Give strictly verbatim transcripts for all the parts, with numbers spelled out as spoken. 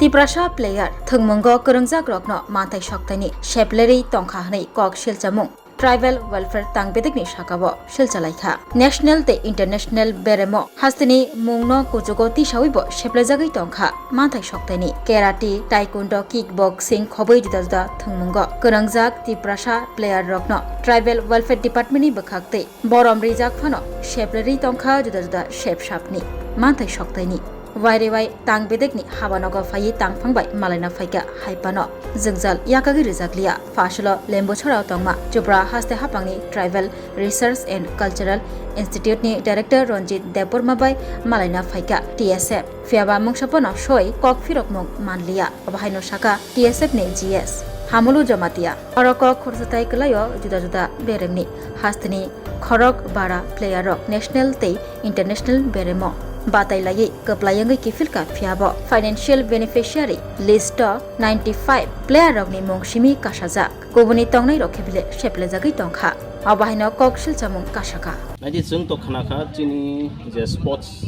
Tiprasa player thwngmungo kwrwngjakrokno manthai soktaini seplerwi tongkha hwnwi kok silchamung Tribal Welfare Tangbedekni sakao silchalaikha. National tei international beremo hasteni mungno kuchugo tisawibo seplejagwi tongkha manthai soktaini karate, taekwondo, kickboxing khobwi juda juda thwngmungo kwrwngjak Tiprasa player rokno Tribal Welfare Department ni bwkhak tei borom rijak phano seplerwi tongkha juda juda sepsapni manthai soktaini. Wairewai Tangbedekni habanogo phaiwi tangphang bai malaina phaikha hai phano jwngjal yakagwi rwjakliya. Phasolo Lembuchorao tongma Tripura haste haphangni Tribal Research and Cultural Institute ni Director Ranjit Debbarma bai malaina phaikha T S F. Phiyaba mungsa phano soi kok phirokmung manliya. Obo haino sakha T S F ni G S Hamulu Jamatia. Oro kok khoroksa tai kwlaio juda juda beremni hasteni khorok bara player rok national tei international beremo batai laiwi kwplai wngwi kiphilkha, phiyabo financial beneficiary list o ninety five player rokni mung simi kasajak, kubuni tongnai rok khe bile seplejagwi tongkha. Obo haino kok silchamung kasakha. Naidi chwng to khnakha chini je sports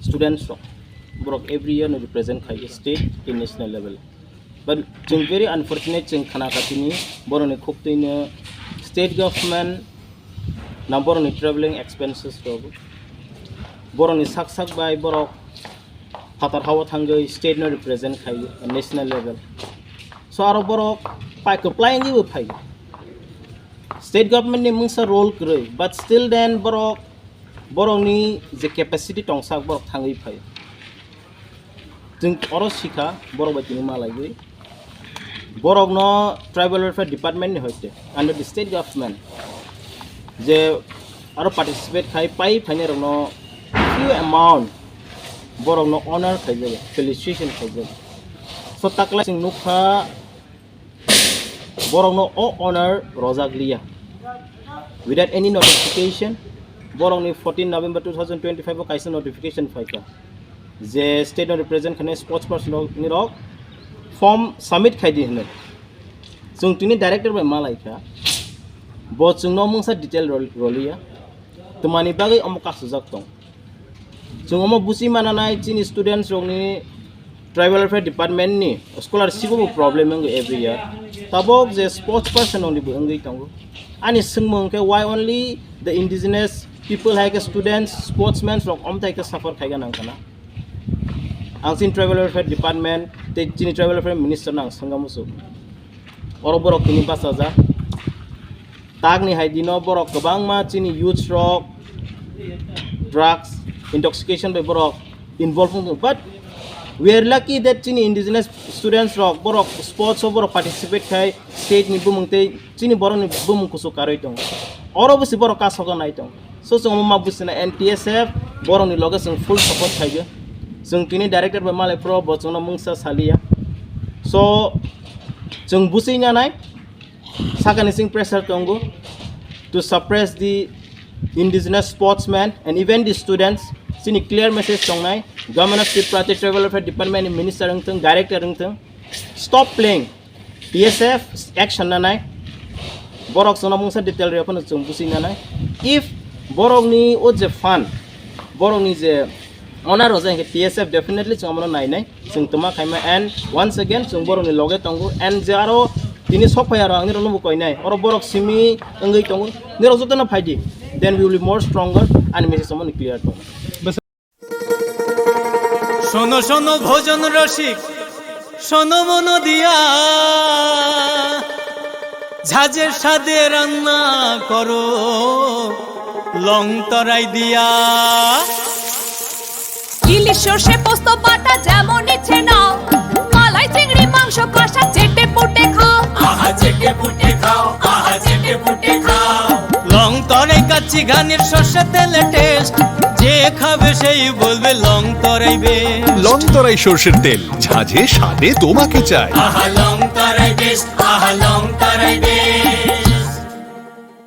students rok, borok every year no represent khai state tei national level. But chwng very unfortunate, chwng khana kha tini borokni khuk twino state government na borokni traveling expenses rok, borokni sak sak bai borok phatar hao thangwi state no represent khai national level. So aro borok pai kwplai wngwi bo phai. State government ni mungsa role kwrwi, but still then borok, borokni je capacity tongsak borok thangwi phai. Chwng oro sikha, borok bai tini malaiwi. Borokno Tribal Welfare Department ni hoite under the state government je aro participate khai pai phainai rokno few amount borokno honor khaijago, felicitation khaijago. So taklai chwng nukha borokno o honor rojak liya. Without any notification, borokni fourteen November two thousand twenty-five o kaisa notification phaikha je state no represent khainai sports person rok ni rok form submit khaidi hwnwi. Chwng tini director bai malaikha, bo chwngno mungsa detail rol-, roliya, twmani bagwi omo kasujak tong. Chwng omo busi mananai chini students rokni Tribal Welfare Department ni scholarship bo problem wngwi every year. Tabok je sports person rokni bo wngwi tongo. Ani swngmung khe, why only the indigenous people hai khe students, sportsmen rok omthai khe suffer khaiga nang kana? Ang chini Tribal Welfare Department tei chini Tribal Welfare Minister no ang swngna muchuk. Oro borok tini bachajak. Takni hai dino borok kwbangma chini youths rok drugs, intoxication bai borok involve wngwi tongo. But we are lucky that chini indigenous students rok borok sports o borok participate khai state ni bumung tei chini borok ni bumung kuchuk karwi tongo. Oro bo se borok kasok nai tongo. So chwng omo ma buchina N T S F borok ni loge chwng full support khaio. Chwng tini director bai malai phuru bo chwngno mungsa saliya. So chwng buchwi nanai sakani chwng pressure tongo to suppress the indigenous sportsmen and even the students. Chini clear message tongnai, Government of Tripura tei Tribal Welfare Department ni minister wngthung, director wngthung, stop playing. T S F action nanai. Borok chwngno mungsa detail rwya phano chwng buchwi nanai. If borokni o je fund, borokni je honor rojak hinkhe T S F definitely chwng abono nainai. Chwng twma khaima and once again chwng borokni loge tongo and je aro tini sok phai aro ang nirokno bo koinai. Oro borok simi wngwi tongo. Nirok jotono phaidi. Then we will be more stronger and message omo ni clear tongo. শোনো শোনো ভজন রসিক, শোনো মন দিয়া, ঝাঁঝের স্বাদে রান্না করো লং তরাই দিয়া। ইলিশ সর্ষে পোস্ত বাটা যেমন ইচ্ছে নাও, মালাই চিংড়ি মাংস কষা চেটে পুটে খাও। আহা চেটে পুটে খাও, আহা চেটে পুটে খাও। লং তরাই কাচ্চি ঘানির সর্ষে তেলে টেস্ট, যে খাবে সেই বলবে লং তরাই বেস্ট। লং তরাই সর্ষের তেল, ঝাঁঝে স্বাদে তোমাকে চাই। আহা লং তরাই বেস্ট, আহা লং তরাই বেস্ট।